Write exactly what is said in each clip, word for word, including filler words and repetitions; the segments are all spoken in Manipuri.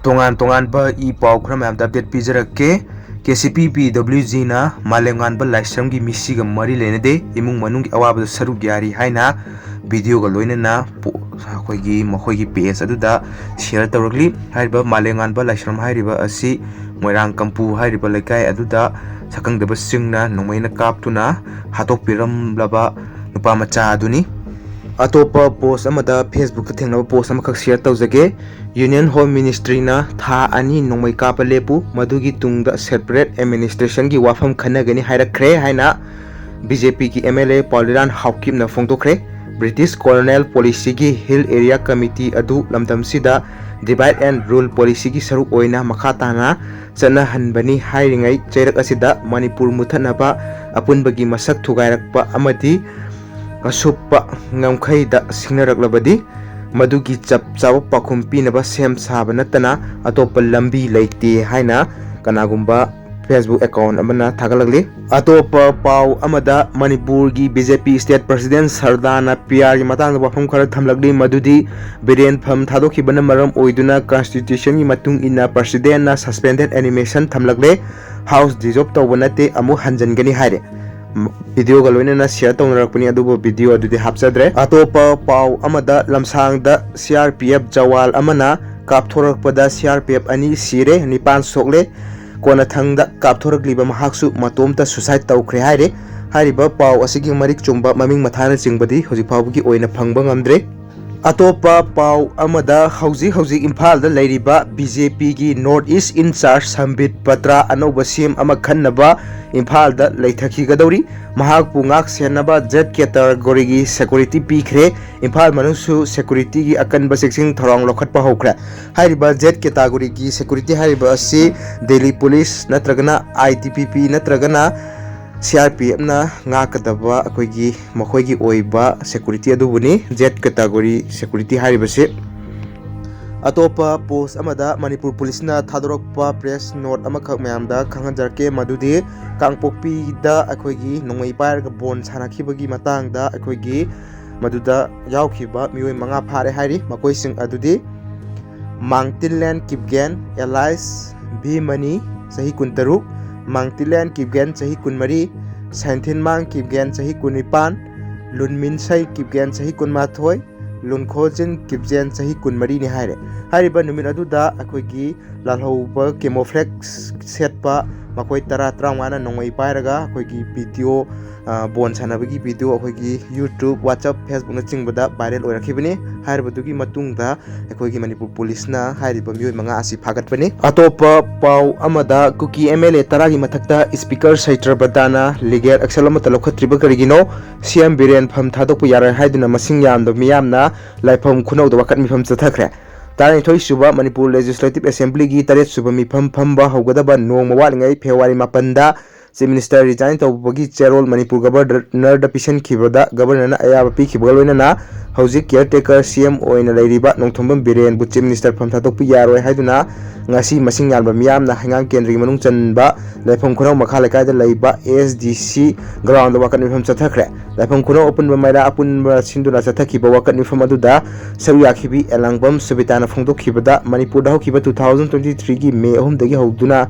ꯇꯣꯉꯥꯟ ꯇꯣꯉꯥꯟꯕ ꯏ ꯄꯥꯎ ꯈꯔ ꯃꯌꯥꯝꯗ update ꯄꯤꯖꯔꯛꯀꯦ꯫ ꯀꯦ ꯁꯤ ꯄꯤ ꯄꯤ ꯗꯕ꯭ꯂꯤꯎ ꯖꯤꯅ ꯃꯥꯂꯦꯝꯉꯥꯟꯕ ꯂꯥꯏꯁ꯭ꯔꯝꯒꯤ ꯃꯤꯁꯤꯒ ꯃꯔꯤ ꯂꯩꯅꯗꯦ, ꯏꯃꯨꯡ ꯃꯅꯨꯡꯒꯤ ꯑꯋꯥꯕꯗ ꯁꯔꯨꯛ ꯌꯥꯔꯤ ꯍꯥꯏꯅ videoꯒ ꯂꯣꯏꯅꯅ ꯄꯣ-, ꯑꯩꯈꯣꯏꯒꯤ ꯃꯈꯣꯏꯒꯤ page ꯑꯗꯨꯗ share ꯇꯧꯔꯛꯂꯤ꯫ ꯍꯥꯏꯔꯤꯕ ꯃꯥꯂꯦꯝꯉꯥꯟꯕ ꯂꯥꯏꯁ꯭ꯔꯝ ꯍꯥꯏꯔꯤꯕ ꯑꯁꯤ ꯃꯣꯏꯔꯥꯡ ꯀꯝꯄꯨ ꯍꯥꯏꯔꯤꯕ ꯂꯩꯀꯥꯏ ꯑꯗꯨꯗ ꯁꯛꯈꯪꯗꯕꯁꯤꯡꯅ ꯅꯣꯡꯃꯩꯅ ꯀꯥꯞꯇꯨꯅ ꯍꯥꯠꯇꯣꯛꯄꯤꯔꯝꯂꯕ ꯅꯨꯄꯥ ꯃꯆꯥ ꯑꯗꯨꯅꯤ꯫ ꯑꯇꯣꯞꯄ post ꯑꯃꯗ Facebookꯇ ꯊꯦꯡꯅꯕ post ꯑꯃꯈꯛ share ꯇꯧꯖꯒꯦ꯫ Union Home Ministryꯅ ꯊꯥ ꯑꯅꯤ ꯅꯣꯡꯃꯩ ꯀꯥꯞꯄ ꯂꯦꯞꯄꯨ, ꯃꯗꯨꯒꯤ ꯇꯨꯡꯗ separate administrationꯒꯤ ꯋꯥꯐꯝ ꯈꯟꯅꯒꯅꯤ ꯍꯥꯏꯔꯛꯈ꯭ꯔꯦ ꯍꯥꯏꯅ ꯕꯤ ꯖꯦ ꯄꯤꯒꯤ ꯑꯦꯝ ꯑꯦꯜ ꯑꯦ ꯄꯥꯎꯂꯤꯔꯥꯟ ꯍꯥꯎꯀꯤꯞꯅ ꯐꯣꯡꯗꯣꯛꯈ꯭ꯔꯦ꯫ British colonial policyꯒꯤ Hill Area Committee ꯑꯗꯨ ꯂꯝꯗꯝꯁꯤꯗ divide and rule policyꯒꯤ ꯁꯔꯨꯛ ꯑꯣꯏꯅ ꯃꯈꯥ ꯇꯥꯅ ꯆꯠꯅꯍꯟꯕꯅꯤ ꯍꯥꯏꯔꯤꯉꯩ ꯆꯩꯔꯛ ꯑꯁꯤꯗ ꯃꯅꯤꯄꯨꯔ ꯃꯨꯠꯊꯠꯅꯕ ꯑꯄꯨꯟꯕꯒꯤ ꯃꯁꯛ ꯊꯨꯒꯥꯏꯔꯛꯄ ꯑꯃꯗꯤ ꯑꯁꯨꯞꯄ ꯉꯝꯈꯩꯗ ꯁꯤꯡꯅꯔꯛꯂꯕꯗꯤ ꯃꯗꯨꯒꯤ ꯆꯞ ꯆꯥꯕ ꯄꯥꯎꯈꯨꯝ ꯄꯤꯅꯕ ꯁꯦꯝ ꯁꯥꯕ ꯅꯠꯇꯅ ꯑꯇꯣꯞꯄ ꯂꯝꯕꯤ ꯂꯩꯇꯦ ꯍꯥꯏꯅ ꯀꯅꯥꯒꯨꯝꯕ Facebook account ꯑꯃꯅ ꯊꯥꯒꯠꯂꯛꯂꯤ꯫ ꯑꯇꯣꯞꯄ ꯄꯥꯎ ꯑꯃꯗ ꯃꯅꯤꯄꯨꯔꯒꯤ ꯕꯤ ꯖꯦ ꯄꯤ state president ꯁꯔꯗꯥꯅ ꯄꯤ ꯑꯥꯔꯒꯤ ꯃꯇꯥꯡꯗ ꯋꯥꯐꯝ ꯈꯔ ꯊꯝꯂꯛꯂꯤ, ꯃꯗꯨꯗꯤ ꯕꯤꯔꯦꯟ ꯐꯝ ꯊꯥꯗꯣꯛꯈꯤꯕꯅ ꯃꯔꯝ ꯑꯣꯏꯗꯨꯅ constitutionꯒꯤ ꯃꯇꯨꯡ ꯏꯟꯅ presidentꯅ suspended animation ꯊꯝꯂꯛꯂꯦ, house dissolve ꯇꯧꯕ ꯅꯠꯇꯦ, ꯑꯃꯨꯛ ꯍꯟꯖꯤꯟꯒꯅꯤ ꯍꯥꯏꯔꯦ꯫ ꯝ-, videoꯒ ꯂꯣꯏꯅꯅ share ꯇꯧꯅꯔꯛꯄꯅꯤ, ꯑꯗꯨꯕꯨ video ꯑꯗꯨꯗꯤ ꯍꯥꯞꯆꯗ꯭ꯔꯦ꯫ ꯑꯇꯣꯞꯄ ꯄꯥꯎ ꯑꯃꯗ ꯂꯝꯁꯥꯡꯗ C R P F Jawan ꯑꯃꯅ ꯀꯥꯞꯊꯣꯔꯛꯄꯗ ꯁꯤ ꯑꯥꯔ ꯄꯤ ꯑꯦꯐ ꯑꯅꯤ ꯁꯤꯔꯦ, ꯅꯤꯄꯥꯟ ꯁꯣꯛꯂꯦ꯫ ꯀꯣꯟꯅꯊꯪꯗ ꯀꯥꯞꯊꯣꯔꯛꯂꯤꯕ ꯃꯍꯥꯛꯁꯨ ꯃꯇꯣꯝꯇ suicide ꯇꯧꯈ꯭ꯔꯦ ꯍꯥꯏꯔꯦ꯫ ꯍꯥꯏꯔꯤꯕ ꯄꯥꯎ ꯑꯁꯤꯒꯤ ꯃꯔꯤꯛ ꯆꯨꯝꯕ ꯃꯃꯤꯡ ꯃꯊꯥꯅꯆꯤꯡꯕꯗꯤ ꯍꯧꯖꯤꯛ ꯐꯥꯎꯕꯒꯤ ꯑꯣꯏꯅ ꯐꯪꯕ ꯉꯝꯗ꯭ꯔꯦ꯫ ꯑꯇꯣꯞꯄ ꯄꯥꯎ ꯑꯃꯗ ꯍꯧꯖꯤꯛ ꯍꯧꯖꯤꯛ ꯏꯝꯐꯥꯜꯗ ꯂꯩꯔꯤꯕ ꯕꯤ ꯖꯦ ꯄꯤꯒꯤ North East in charge ꯁꯝꯕꯤꯠ ꯄꯇ꯭ꯔꯥ ꯑꯅꯧꯕ ꯁꯤ ꯑꯦꯝ ꯑꯃ ꯈꯟꯅꯕ ꯏꯝꯐꯥꯜꯗ ꯂꯩꯊꯈꯤꯒꯗꯧꯔꯤ꯫ ꯃꯍꯥꯛꯄꯨ ꯉꯥꯛ ꯁꯦꯟꯅꯕ ꯖꯦꯠ categoryꯒꯤ security ꯄꯤꯈ꯭ꯔꯦ꯫ ꯏꯝꯐꯥꯜ ꯃꯅꯨꯡꯁꯨ securityꯒꯤ ꯑꯀꯟꯕ ꯆꯦꯛꯁꯤꯟ ꯊꯧꯔꯥꯡ ꯂꯧꯈꯠꯄ ꯍꯧꯈ꯭ꯔꯦ꯫ ꯍꯥꯏꯔꯤꯕ ꯖꯦꯠ categoryꯒꯤ security ꯍꯥꯏꯔꯤꯕ ꯑꯁꯤ ꯗꯦꯜꯂꯤ ꯄꯨꯂꯤꯁ ꯅꯠꯇ꯭ꯔꯒꯅ ꯑꯥꯏ ꯇꯤ ꯕꯤ ꯄꯤ ꯅꯠꯇ꯭ꯔꯒꯅ ꯁꯤ ꯑꯥꯔ ꯄꯤ ꯑꯦꯐꯅ ꯉꯥꯛꯀꯗꯕ ꯑꯩꯈꯣꯏꯒꯤ ꯃꯈꯣꯏꯒꯤ ꯑꯣꯏꯕ security ꯑꯗꯨꯕꯨꯅꯤ, ꯖꯦꯠ category security ꯍꯥꯏꯔꯤꯕꯁꯤ꯫ ꯑꯇꯣꯞꯄ post ꯑꯃꯗ ꯃꯅꯤꯄꯨꯔ ꯄꯨꯂꯤꯁꯅ ꯊꯥꯗꯣꯔꯛꯄ press note ꯑꯃꯈꯛ ꯃꯌꯥꯝꯗ ꯈꯪꯍꯟꯖꯔꯛꯀꯦ, ꯃꯗꯨꯗꯤ ꯀꯥꯡꯄꯣꯛꯄꯤꯗ ꯑꯩꯈꯣꯏꯒꯤ ꯅꯣꯡꯃꯩ ꯄꯥꯏꯔꯒ ꯕꯣꯟ ꯁꯥꯟꯅꯈꯤꯕꯒꯤ ꯃꯇꯥꯡꯗ ꯑꯩꯈꯣꯏꯒꯤ ꯃꯗꯨꯗ ꯌꯥꯎꯈꯤꯕ ꯃꯤꯑꯣꯏ ꯃꯉꯥ ꯐꯥꯔꯦ ꯍꯥꯏꯔꯤ꯫ ꯃꯈꯣꯏꯁꯤꯡ ꯑꯗꯨꯗꯤ ꯃꯥꯡꯇꯤꯟꯂꯦꯟ ꯀꯤꯞꯒꯦꯟ alias ꯚꯤꯃꯅꯤ, ꯆꯍꯤ ꯀꯨꯟꯇꯔꯨꯛ, ꯃꯥꯡꯇꯤꯟꯂꯦꯟ ꯀꯤꯞꯒꯦꯟ, ꯆꯍꯤ ꯀꯨꯟꯃꯔꯤ, ꯁꯦꯟꯊꯤꯟꯃꯥꯡ ꯀꯤꯞꯒꯦꯟ, ꯆꯍꯤ ꯀꯨꯟꯅꯤꯄꯥꯟ, ꯂꯨꯟꯃꯤꯟꯁꯩ ꯀꯤꯞꯒꯦꯟ, ꯆꯍꯤ ꯀꯨꯟꯃꯥꯊꯣꯏ, ꯂꯨꯟꯈꯣꯖꯤꯟ ꯀꯤꯞꯒꯦꯟ, ꯆꯍꯤ ꯀꯨꯟꯃꯔꯤꯅꯤ ꯍꯥꯏꯔꯦ꯫ ꯍꯥꯏꯔꯤꯕ ꯅꯨꯃꯤꯠ ꯑꯗꯨꯗ ꯑꯩꯈꯣꯏꯒꯤ ꯂꯥꯜꯍꯧꯕ camouflage ꯁꯦꯠꯄ ꯃꯈꯣꯏ ꯇꯔꯥ ꯇꯔꯥꯃꯉꯥꯅ ꯅꯣꯡꯃꯩ ꯄꯥꯏꯔꯒ ꯑꯩꯈꯣꯏꯒꯤ video, ꯑ, ꯕꯣꯟ ꯁꯥꯟꯅꯕꯒꯤ video ꯑꯩꯈꯣꯏꯒꯤ YouTube, WhatsApp, Facebook ꯅꯆꯤꯡꯕꯗ viral ꯑꯣꯏꯔꯛꯈꯤꯕꯅꯤ꯫ ꯍꯥꯏꯔꯤꯕꯗꯨꯒꯤ ꯃꯇꯨꯡꯗ ꯑꯩꯈꯣꯏꯒꯤ ꯃꯅꯤꯄꯨꯔ ꯄꯨꯂꯤꯁꯅ ꯍꯥꯏꯔꯤꯕ ꯃꯤꯑꯣꯏ ꯃꯉꯥ ꯑꯁꯤ ꯐꯥꯒꯠꯄꯅꯤ꯫ ꯑꯇꯣꯞꯄ ꯄꯥꯎ ꯑꯃꯗ, ꯀꯨꯀꯤ MLA ꯇꯔꯥꯒꯤ ꯃꯊꯛꯇ Speaker ꯁꯩꯇ꯭ꯔꯕꯇꯥꯅ legal action ꯑꯃꯠꯇ ꯂꯧꯈꯠꯇ꯭ꯔꯤꯕ ꯀꯔꯤꯒꯤꯅꯣ? CM ꯕꯤꯔꯦꯟ ꯐꯝ ꯊꯥꯗꯣꯛꯄ ꯌꯥꯔꯣꯏ ꯍꯥꯏꯗꯨꯅ ꯃꯁꯤꯡ ꯌꯥꯝꯗꯕ ꯃꯤꯌꯥꯝꯅ ꯂꯥꯏꯐꯝ ꯈꯨꯅꯧꯗ ꯋꯥꯀꯠ ꯃꯤꯐꯝ ꯆꯠꯊꯈ꯭ꯔꯦ꯫ ꯇꯔꯥꯅꯤꯊꯣꯏ ꯁꯨꯕ ꯃꯅꯤꯄꯨꯔ Legislative Assemblyꯒꯤ ꯇꯔꯦꯠ ꯁꯨꯕ ꯃꯤꯐꯝ ꯐꯝꯕ ꯍꯧꯒꯗꯕ ꯅꯣꯡꯃ ꯋꯥꯠꯂꯤꯉꯩ ꯐꯦꯕ꯭ꯔꯨꯋꯥꯔꯤ ꯃꯥꯄꯟꯗ Chief Minister resign ꯇꯧꯕꯒꯤ ꯆꯦꯔꯣꯜ ꯃꯅꯤꯄꯨꯔ Governorꯗ ꯄꯤꯁꯤꯟꯈꯤꯕꯗ Governorꯅ ꯑꯌꯥꯕ ꯄꯤꯈꯤꯕꯒ ꯂꯣꯏꯅꯅ ꯍꯧꯖꯤꯛ caretaker CM ꯑꯣꯏꯅ ꯂꯩꯔꯤꯕ ꯅꯣꯡꯊꯣꯝꯕꯝ ꯕꯤꯔꯦꯟꯕꯨ Chief Minister ꯐꯝ ꯊꯥꯗꯣꯛꯄ ꯌꯥꯔꯣꯏ ꯍꯥꯏꯗꯨꯅ ꯉꯁꯤ ꯃꯁꯤꯡ ꯌꯥꯝꯕ ꯃꯤꯌꯥꯝꯅ ꯍꯩꯉꯥꯡ ꯀꯦꯟꯗ꯭ꯔꯒꯤ ꯃꯅꯨꯡ ꯆꯟꯕ ꯂꯥꯏꯐꯝ ꯈꯨꯅꯧ ꯃꯈꯥ ꯂꯩꯀꯥꯏꯗ ꯂꯩꯕ ASDC groundꯗ ꯋꯥꯀꯠ ꯃꯤꯐꯝ ꯆꯠꯊꯈ꯭ꯔꯦ꯫ ꯂꯥꯏꯐꯝ ꯈꯨꯅꯧ ꯑꯄꯨꯟꯕ ꯃꯩꯔꯥ ꯑꯄꯨꯟꯕ ꯁꯤꯟꯗꯨꯅ ꯆꯠꯊꯈꯤꯕ ꯋꯥꯀꯠ ꯃꯤꯐꯝ ꯑꯗꯨꯗ ꯁꯔꯨꯛ ꯌꯥꯈꯤꯕꯤ ꯑꯦꯂꯥꯡꯕꯝ ꯁꯨꯕꯤꯇꯥꯅ ꯐꯣꯡꯗꯣꯛꯈꯤꯕꯗ, ꯃꯅꯤꯄꯨꯔꯗ ꯍꯧꯈꯤꯕ two thousand twenty threeꯒꯤ May ꯑꯍꯨꯝꯗꯒꯤ ꯍꯧꯗꯨꯅ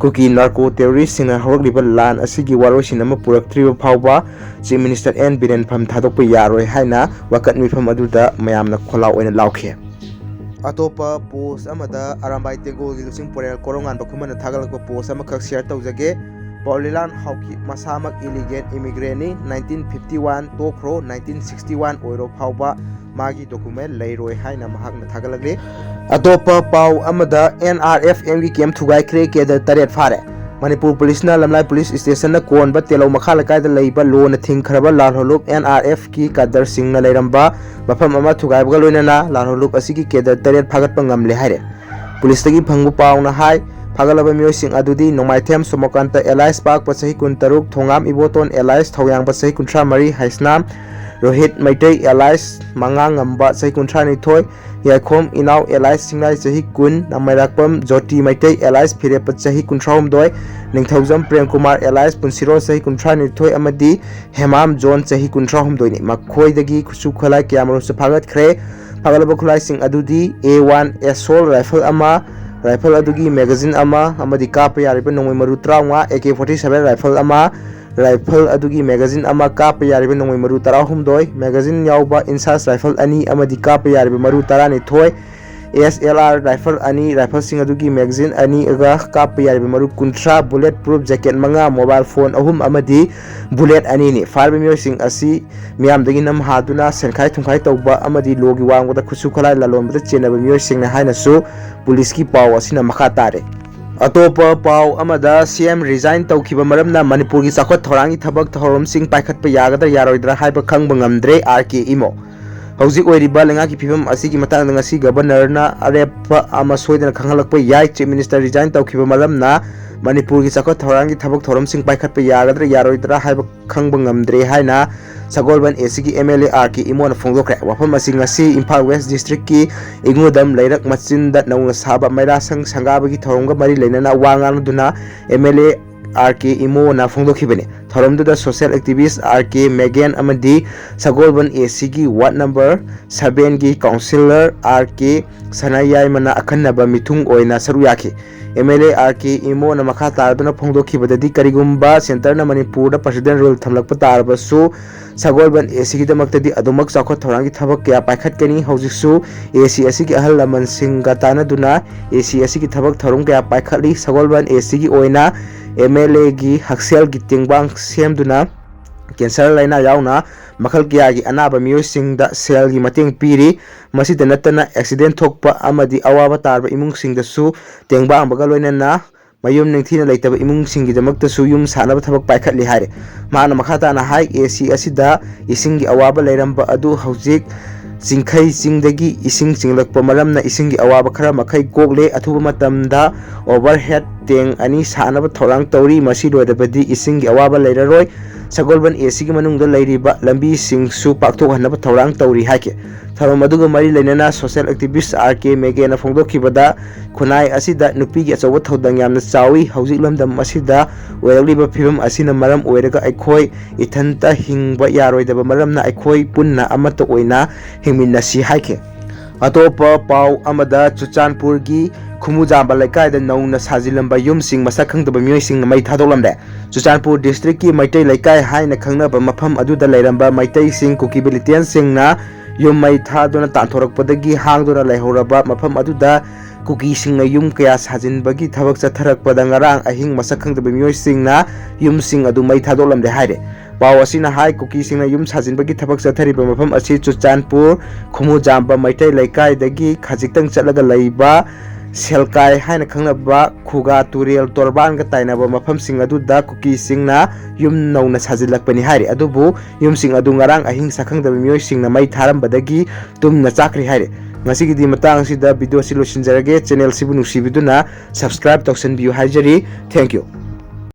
ꯀꯨꯀꯤ narco terroristꯁꯤꯡꯅ ꯍꯧꯔꯛꯂꯤꯕ ꯂꯥꯟ ꯑꯁꯤꯒꯤ ꯋꯥꯔꯣꯏꯁꯤꯟ ꯑꯃ ꯄꯨꯔꯛꯇ꯭ꯔꯤꯕ ꯐꯥꯎꯕ Chief Minister ꯑꯦꯟ ꯕꯤꯔꯦꯟ ꯐꯝ ꯊꯥꯗꯣꯛꯄ ꯌꯥꯔꯣꯏ ꯍꯥꯏꯅ ꯋꯥꯀꯠ ꯃꯤꯐꯝ ꯑꯗꯨꯗ ꯃꯌꯥꯝꯅ ꯈꯣꯜꯂꯥꯎ ꯑꯣꯏꯅ ꯂꯥꯎꯈꯤ꯫ ꯑꯇꯣꯞꯄ post ꯑꯃꯗ ꯑꯔꯥꯝꯕꯥꯏ ꯇꯦꯡꯒꯣꯜꯒꯤ ꯂꯨꯆꯤꯡ ꯄꯨꯔꯦꯜ ꯀꯣꯔꯧꯉꯥꯟꯕ ꯈꯨꯃꯟꯅ ꯊꯥꯒꯠꯂꯛꯄ post ꯑꯃꯈꯛ share ꯇꯧꯖꯒꯦ꯫ ꯄꯥꯎꯂꯤꯂꯥꯟ ꯍꯥꯎꯀꯤ ꯃꯁꯥꯃꯛ illegal immigrantꯅꯤ, nineteen fifty one ꯇꯣꯛꯈ꯭ꯔꯣ, nineteen sixty one ꯑꯣꯏꯔꯣ ꯐꯥꯎꯕ ꯃꯥꯒꯤ document ꯂꯩꯔꯣꯏ ꯍꯥꯏꯅ ꯃꯍꯥꯛꯅ ꯊꯥꯒꯠꯂꯛꯂꯤ꯫ ꯑꯇꯣꯞꯄ ꯄꯥꯎ ꯑꯃꯗ, NRFMꯒꯤ camp ꯊꯨꯒꯥꯏꯈ꯭ꯔꯦ, cadre ꯇꯔꯦꯠ ꯐꯥꯔꯦ꯫ ꯃꯅꯤꯄꯨꯔ ꯄꯨꯂꯤꯁꯅ ꯂꯝꯂꯥꯏ ꯄꯨꯂꯤꯁ stationꯅ ꯀꯣꯟꯕ ꯇꯦꯂꯧ ꯃꯈꯥ ꯂꯩꯀꯥꯏꯗ ꯂꯩꯕ ꯂꯣꯅ ꯊꯤꯡꯈ꯭ꯔꯕ ꯂꯥꯜꯍꯧꯂꯨꯞ NRFꯀꯤ cadreꯁꯤꯡꯅ ꯂꯩꯔꯝꯕ ꯃꯐꯝ ꯑꯃ ꯊꯨꯒꯥꯏꯕꯒ ꯂꯣꯏꯅꯅ ꯂꯥꯜꯍꯧꯂꯨꯞ ꯑꯁꯤꯒꯤ cadre ꯇꯔꯦꯠ ꯐꯥꯒꯠꯄ ꯉꯝꯂꯦ ꯍꯥꯏꯔꯦ꯫ ꯄꯨꯂꯤꯁꯇꯒꯤ ꯐꯪꯕ ꯄꯥꯎꯅ ꯍꯥꯏ, ꯐꯥꯒꯠꯂꯕ ꯃꯤꯑꯣꯏꯁꯤꯡ ꯑꯗꯨꯗꯤ ꯅꯣꯡꯃꯥꯏꯊꯦꯝ ꯁꯣꯃꯣꯀꯥꯟꯇ alias ꯄꯥꯛꯄ ꯆꯍꯤ ꯀꯨꯟꯇꯔꯨꯛ, ꯊꯣꯉꯥꯝ ꯏꯕꯣꯇꯣꯟ alias ꯊꯧꯌꯥꯡꯕ ꯆꯍꯤ ꯀꯨꯟꯊ꯭ꯔꯥ ꯃꯔꯤ, ꯍꯩꯁꯅꯥꯝ ꯔꯣꯍꯤꯠ ꯃꯩꯇꯩ alias ꯃꯉꯥ ꯉꯝꯕ ꯆꯍꯤ ꯀꯨꯟꯊ꯭ꯔꯥ ꯅꯤꯊꯣꯏ, ꯌꯥꯏꯈꯣꯝ ꯏꯅꯥꯎ alias ꯁꯤꯡꯂꯥꯏ ꯆꯍꯤ ꯀꯨꯟ, ꯅꯃꯩꯔꯥꯛꯄꯝ ꯖꯣꯇꯤ ꯃꯩꯇꯩ alias ꯐꯤꯔꯦꯞꯄ ꯆꯍꯤ ꯀꯨꯟꯊ꯭ꯔꯥ ꯍꯨꯝꯗꯣꯏ, ꯅꯤꯡꯊꯧꯖꯝ ꯄ꯭ꯔꯦꯝꯀꯨꯃꯥꯔ alias ꯄꯨꯟꯁꯤꯔꯣꯜ ꯆꯍꯤ ꯀꯨꯟꯊ꯭ꯔꯥ ꯅꯤꯊꯣꯏ ꯑꯃꯗꯤ ꯍꯦꯃꯥꯝ ꯖꯣꯟ ꯆꯍꯤ ꯀꯨꯟꯊ꯭ꯔꯥ ꯍꯨꯝꯗꯣꯏꯅꯤ꯫ ꯃꯈꯣꯏꯗꯒꯤ ꯈꯨꯠꯁꯨ ꯈꯨꯠꯂꯥꯏ ꯀꯌꯥꯃꯔꯨꯝꯁꯨ ꯐꯥꯒꯠꯈ꯭ꯔꯦ꯫ ꯐꯒꯠꯂꯕ ꯈꯨꯠꯂꯥꯏꯁꯤꯡ ꯑꯗꯨꯗꯤ A one assault rifle ꯑꯃ, rifle ꯑꯗꯨꯒꯤ magazine ꯑꯃ ꯑꯃꯗꯤ ꯀꯥꯞꯄ ꯌꯥꯔꯤꯕ ꯅꯣꯡꯃꯩ ꯃꯔꯨ ꯇꯔꯥꯃꯉꯥ, A K forty seven rifle ꯑꯃ, rifle ꯑꯗꯨꯒꯤ magazine ꯑꯃ, ꯀꯥꯞꯄ ꯌꯥꯔꯤꯕ ꯅꯣꯡꯃꯩ ꯃꯔꯨ ꯇꯔꯥꯍꯨꯝꯗꯣꯏ, magazine ꯌꯥꯎꯕ INSAS rifle ꯑꯅꯤ ꯑꯃꯗꯤ ꯀꯥꯞꯄ ꯌꯥꯔꯤꯕ ꯃꯔꯨ ꯇꯔꯥꯅꯤꯊꯣꯏ, S L R rifle ꯑꯅꯤ, rifleꯁꯤꯡ ꯑꯗꯨꯒꯤ magazine ꯑꯅꯤꯒ ꯀꯥꯞꯄ ꯌꯥꯔꯤꯕ ꯃꯔꯨ ꯀꯨꯟꯊ꯭ꯔꯥ, bullet proof jacket ꯃꯉꯥ, mobile phone ꯑꯍꯨꯝ ꯑꯃꯗꯤ bullet ꯑꯅꯤꯅꯤ꯫ ꯐꯥꯔꯤꯕ ꯃꯤꯑꯣꯏꯁꯤꯡ ꯑꯁꯤ ꯃꯤꯌꯥꯝꯗꯒꯤ ꯅꯝ ꯍꯥꯗꯨꯅ ꯁꯦꯟꯈꯥꯏ ꯊꯨꯝꯈꯥꯏ ꯇꯧꯕ ꯑꯃꯗꯤ ꯂꯣꯒꯤ ꯋꯥꯡꯃꯗ ꯈꯨꯠꯁꯨ ꯈꯨꯠꯂꯥꯏ ꯂꯂꯣꯟꯕꯗ ꯆꯦꯟꯅꯕ ꯃꯤꯑꯣꯏꯁꯤꯡꯅꯤ ꯍꯥꯏꯅꯁꯨ ꯄꯨꯂꯤꯁꯀꯤ ꯄꯥꯎ ꯑꯁꯤꯅ ꯃꯈꯥ ꯇꯥꯔꯦ꯫ ꯑꯇꯣꯞꯄ ꯄꯥꯎ ꯑꯃꯗ, CM resign ꯇꯧꯈꯤꯕ ꯃꯔꯝꯅ ꯃꯅꯤꯄꯨꯔꯒꯤ ꯆꯥꯎꯈꯠ ꯊꯧꯔꯥꯡꯒꯤ ꯊꯕꯛ ꯊꯧꯔꯝꯁꯤꯡ ꯄꯥꯏꯈꯠꯄ ꯌꯥꯒꯗ꯭ꯔꯥ ꯌꯥꯔꯣꯏꯗ꯭ꯔꯥ ꯍꯥꯏꯕ ꯈꯪꯕ ꯉꯝꯗ꯭ꯔꯦ, R K ꯏꯃꯣ꯫ ꯍꯧꯖꯤꯛ ꯑꯣꯏꯔꯤꯕ ꯂꯩꯉꯥꯛꯀꯤ ꯐꯤꯕꯝ ꯑꯁꯤꯒꯤ ꯃꯇꯥꯡꯗ ꯉꯁꯤ Governorꯅ ꯑꯔꯦꯞꯄ ꯑꯃ ꯁꯣꯏꯗꯅ ꯈꯪꯍꯜꯂꯛꯄ ꯌꯥꯏ꯫ Chief Minister resign ꯇꯧꯈꯤꯕ ꯃꯔꯝꯅ ꯃꯅꯤꯄꯨꯔꯒꯤ ꯆꯥꯎꯈꯠ ꯊꯧꯔꯥꯡꯒꯤ ꯊꯕꯛ ꯊꯧꯔꯝꯁꯤꯡ ꯄꯥꯏꯈꯠꯄ ꯌꯥꯒꯗ꯭ꯔꯥ ꯌꯥꯔꯣꯏꯗ꯭ꯔꯥ ꯍꯥꯏꯕ ꯈꯪꯕ ꯉꯝꯗ꯭ꯔꯦ ꯍꯥꯏꯅ ꯁꯒꯣꯜꯕꯟ ACꯒꯤ MLA R K ꯏꯃꯣꯅ ꯐꯣꯡꯗꯣꯛꯈ꯭ꯔꯦ꯫ ꯋꯥꯐꯝ ꯑꯁꯤ ꯉꯁꯤ ꯏꯝꯐꯥꯜ West Districtꯀꯤ ꯏꯉꯨꯗꯝ ꯂꯩꯔꯛ ꯃꯆꯤꯟꯗ ꯅꯧꯅ ꯁꯥꯕ ꯃꯩꯔꯥꯁꯪ ꯁꯪꯒꯥꯕꯒꯤ ꯊꯧꯔꯝꯒ ꯃꯔꯤ ꯂꯩꯅꯅ ꯋꯥ ꯉꯥꯡꯗꯨꯅ MLA R K ꯏꯃꯣꯅ ꯐꯣꯡꯗꯣꯛꯈꯤꯕꯅꯤ꯫ ꯊꯧꯔꯝꯗꯨꯗ social activist R K ꯃꯦꯒꯦꯟ ꯑꯃꯗꯤ ꯁꯒꯣꯜꯕꯟ ACꯒꯤ ward number sevenꯒꯤ councillor R K ꯁꯅꯥꯌꯥꯏꯃꯅ ꯑꯈꯟꯅꯕ ꯃꯤꯊꯨꯡ ꯑꯣꯏꯅ ꯁꯔꯨꯛ ꯌꯥꯈꯤ꯫ MLA R K ꯏꯃꯣꯅ ꯃꯈꯥ ꯇꯥꯔꯗꯨꯅ ꯐꯣꯡꯗꯣꯛꯈꯤꯕꯗꯗꯤ, ꯀꯔꯤꯒꯨꯝꯕ centreꯅ ꯃꯅꯤꯄꯨꯔꯗ President rule ꯊꯝꯂꯛꯄ ꯇꯥꯔꯕꯁꯨ ꯁꯒꯣꯜꯕꯟ ACꯒꯤꯗꯃꯛꯇꯗꯤ ꯑꯗꯨꯃꯛ ꯆꯥꯎꯈꯠ ꯊꯧꯔꯥꯡꯒꯤ ꯊꯕꯛ ꯀꯌꯥ ꯄꯥꯏꯈꯠꯀꯅꯤ꯫ ꯍꯧꯖꯤꯛꯁꯨ AC ꯑꯁꯤꯒꯤ ꯑꯍꯜ ꯂꯃꯟꯁꯤꯡꯒ ꯇꯥꯟꯅꯗꯨꯅ AC ꯑꯁꯤꯒꯤ ꯊꯕꯛ ꯊꯧꯔꯝ ꯀꯌꯥ ꯄꯥꯏꯈꯠꯂꯤ꯫ ꯁꯒꯣꯜꯕꯟ ACꯒꯤ ꯑꯣꯏꯅ MLAꯒꯤ ꯍꯛꯁꯦꯜꯒꯤ ꯇꯦꯡꯕꯥꯡ ꯁꯦꯝꯗꯨꯅ cancer ꯂꯥꯏꯅꯥ ꯌꯥꯎꯅ ꯃꯈꯜ ꯀꯌꯥꯒꯤ ꯑꯅꯥꯕ ꯃꯤꯑꯣꯏꯁꯤꯡꯗ ꯁꯦꯜꯒꯤ ꯃꯇꯦꯡ ꯄꯤꯔꯤ꯫ ꯃꯁꯤꯗ ꯅꯠꯇꯅ accident ꯊꯣꯛꯄ ꯑꯃꯗꯤ ꯑꯋꯥꯕ ꯇꯥꯔꯕ ꯏꯃꯨꯡꯁꯤꯡꯗꯁꯨ ꯇꯦꯡꯕꯥꯡꯕꯒ ꯂꯣꯏꯅꯅ ꯃꯌꯨꯝ ꯅꯤꯡꯊꯤꯅ ꯂꯩꯇꯕ ꯏꯃꯨꯡꯁꯤꯡꯒꯤꯗꯃꯛꯇꯁꯨ ꯌꯨꯝ ꯁꯥꯅꯕ ꯊꯕꯛ ꯄꯥꯏꯈꯠꯂꯤ ꯍꯥꯏꯔꯦ꯫ ꯃꯍꯥꯛꯅ ꯃꯈꯥ ꯇꯥꯅ ꯍꯥꯏ, AC ꯑꯁꯤꯗ ꯏꯁꯤꯡꯒꯤ ꯑꯋꯥꯕ ꯂꯩꯔꯝꯕ ꯑꯗꯨ ꯍꯧꯖꯤꯛ ꯆꯤꯡꯈꯩ ꯆꯤꯡꯗꯒꯤ ꯏꯁꯤꯡ ꯆꯤꯡꯂꯛꯄ ꯃꯔꯝꯅ ꯏꯁꯤꯡꯒꯤ ꯑꯋꯥꯕ ꯈꯔ ꯃꯈꯩ ꯀꯣꯛꯂꯦ꯫ ꯑꯊꯨꯕ ꯃꯇꯝꯗ overhead tank ꯑꯅꯤ ꯁꯥꯅꯕ ꯊꯧꯔꯥꯡ ꯇꯧꯔꯤ꯫ ꯃꯁꯤ ꯂꯣꯏꯔꯕꯗꯤ ꯏꯁꯤꯡꯒꯤ ꯑꯋꯥꯕ ꯂꯩꯔꯔꯣꯏ꯫ ꯁꯒꯣꯜꯕꯟ ACꯒꯤ ꯃꯅꯨꯡꯗ ꯂꯩꯔꯤꯕ ꯂꯝꯕꯤꯁꯤꯡꯁꯨ ꯄꯥꯛꯊꯣꯛꯍꯟꯅꯕ ꯊꯧꯔꯥꯡ ꯇꯧꯔꯤ ꯍꯥꯏꯈꯤ꯫ ꯊꯧꯔꯝ ꯑꯗꯨꯒ ꯃꯔꯤ ꯂꯩꯅꯅ social activist R K ꯃꯦꯒꯦꯅ ꯐꯣꯡꯗꯣꯛꯈꯤꯕꯗ, ꯈꯨꯟꯅꯥꯏ ꯑꯁꯤꯗ ꯅꯨꯄꯤꯒꯤ ꯑꯆꯧꯕ ꯊꯧꯗꯥꯡ ꯌꯥꯝꯅ ꯆꯥꯎꯏ꯫ ꯍꯧꯖꯤꯛ ꯂꯝꯗꯝ ꯑꯁꯤꯗ ꯑꯣꯏꯔꯛꯂꯤꯕ ꯐꯤꯕꯝ ꯑꯁꯤꯅ ꯃꯔꯝ ꯑꯣꯏꯔꯒ ꯑꯩꯈꯣꯏ ꯏꯊꯟꯇ ꯍꯤꯡꯕ ꯌꯥꯔꯣꯏꯗꯕ ꯃꯔꯝꯅ ꯑꯩꯈꯣꯏ ꯄꯨꯟꯅ ꯑꯃꯠꯇ ꯑꯣꯏꯅ ꯍꯤꯡꯃꯤꯟꯅꯁꯤ ꯍꯥꯏꯈꯤ꯫ ꯑꯇꯣꯞꯄ ꯄꯥꯎ ꯑꯃꯗ, ꯆꯨꯔꯆꯥꯟꯄꯨꯔꯒꯤ ꯈꯨꯃꯨꯖꯥꯝꯕ ꯂꯩꯀꯥꯏꯗ ꯅꯧꯅ ꯁꯥꯖꯤꯜꯂꯝꯕ ꯌꯨꯝꯁꯤꯡ ꯃꯁꯛ ꯈꯪꯗꯕ ꯃꯤꯑꯣꯏꯁꯤꯡꯅ ꯃꯩ ꯊꯥꯗꯣꯛꯂꯝꯂꯦ꯫ ꯆꯨꯔꯆꯥꯟꯄꯨꯔ districtꯀꯤ ꯃꯩꯇꯩ ꯂꯩꯀꯥꯏ ꯍꯥꯏꯅ ꯈꯪꯅꯕ ꯃꯐꯝ ꯑꯗꯨꯗ ꯂꯩꯔꯝꯕ ꯃꯩꯇꯩꯁꯤꯡ, ꯀꯨꯀꯤ militiaꯁꯤꯡꯅ ꯌꯨꯝ ꯃꯩ ꯊꯥꯗꯨꯅ ꯇꯥꯟꯊꯣꯔꯛꯄꯗꯒꯤ ꯍꯥꯡꯗꯨꯅ ꯂꯩꯍꯧꯔꯕ ꯃꯐꯝ ꯑꯗꯨꯗ ꯀꯨꯀꯤꯁꯤꯡꯅ ꯌꯨꯝ ꯀꯌꯥ ꯁꯥꯖꯤꯟꯕꯒꯤ ꯊꯕꯛ ꯆꯠꯊꯔꯛꯄꯗ ꯉꯔꯥꯡ ꯑꯍꯤꯡ ꯃꯁꯛ ꯈꯪꯗꯕ ꯃꯤꯑꯣꯏꯁꯤꯡꯅ ꯌꯨꯝꯁꯤꯡ ꯑꯗꯨ ꯃꯩ ꯊꯥꯗꯣꯛꯂꯝꯂꯦ ꯍꯥꯏꯔꯦ꯫ ꯄꯥꯎ ꯑꯁꯤꯅ ꯍꯥꯏ, ꯀꯨꯀꯤꯁꯤꯡꯅ ꯌꯨꯝ ꯁꯥꯖꯤꯟꯕꯒꯤ ꯊꯕꯛ ꯆꯠꯊꯔꯤꯕ ꯃꯐꯝ ꯑꯁꯤ ꯆꯨꯔꯆꯥꯟꯄꯨꯔ ꯈꯨꯃꯨꯖꯥꯝꯕ ꯃꯩꯇꯩ ꯂꯩꯀꯥꯏꯗꯒꯤ ꯈꯖꯤꯛꯇꯪ ꯆꯠꯂꯒ ꯂꯩꯕ ꯁꯦꯜꯀꯥꯏ ꯍꯥꯏꯅ ꯈꯪꯅꯕ ꯈꯨꯒꯥ ꯇꯨꯔꯦꯜ ꯇꯣꯔꯕꯥꯟꯒ ꯇꯥꯏꯅꯕ ꯃꯐꯝꯁꯤꯡ ꯑꯗꯨꯗ ꯀꯨꯀꯤꯁꯤꯡꯅ ꯌꯨꯝ ꯅꯧꯅ ꯁꯥꯖꯤꯜꯂꯛꯄꯅꯤ ꯍꯥꯏꯔꯤ꯫ ꯑꯗꯨꯕꯨ ꯌꯨꯝꯁꯤꯡ ꯑꯗꯨ ꯉꯔꯥꯡ ꯑꯍꯤꯡ ꯁꯛꯈꯪꯗꯕ ꯃꯤꯑꯣꯏꯁꯤꯡꯅ ꯃꯩ ꯊꯥꯔꯝꯕꯗꯒꯤ ꯇꯨꯝꯅ ꯆꯥꯛꯈ꯭ꯔꯦ ꯍꯥꯏꯔꯤ꯫ ꯉꯁꯤꯒꯤꯗꯤ ꯃꯇꯥꯡ ꯑꯁꯤꯗ videoꯁꯤ ꯂꯣꯏꯁꯤꯟꯖꯔꯒꯦ꯫ Channelꯁꯤꯕꯨ ꯅꯨꯡꯁꯤꯕꯤꯗꯨꯅ subscribe ꯇꯧꯁꯟꯕꯤꯌꯨ ꯍꯥꯏꯖꯔꯤ꯫ Thank you꯫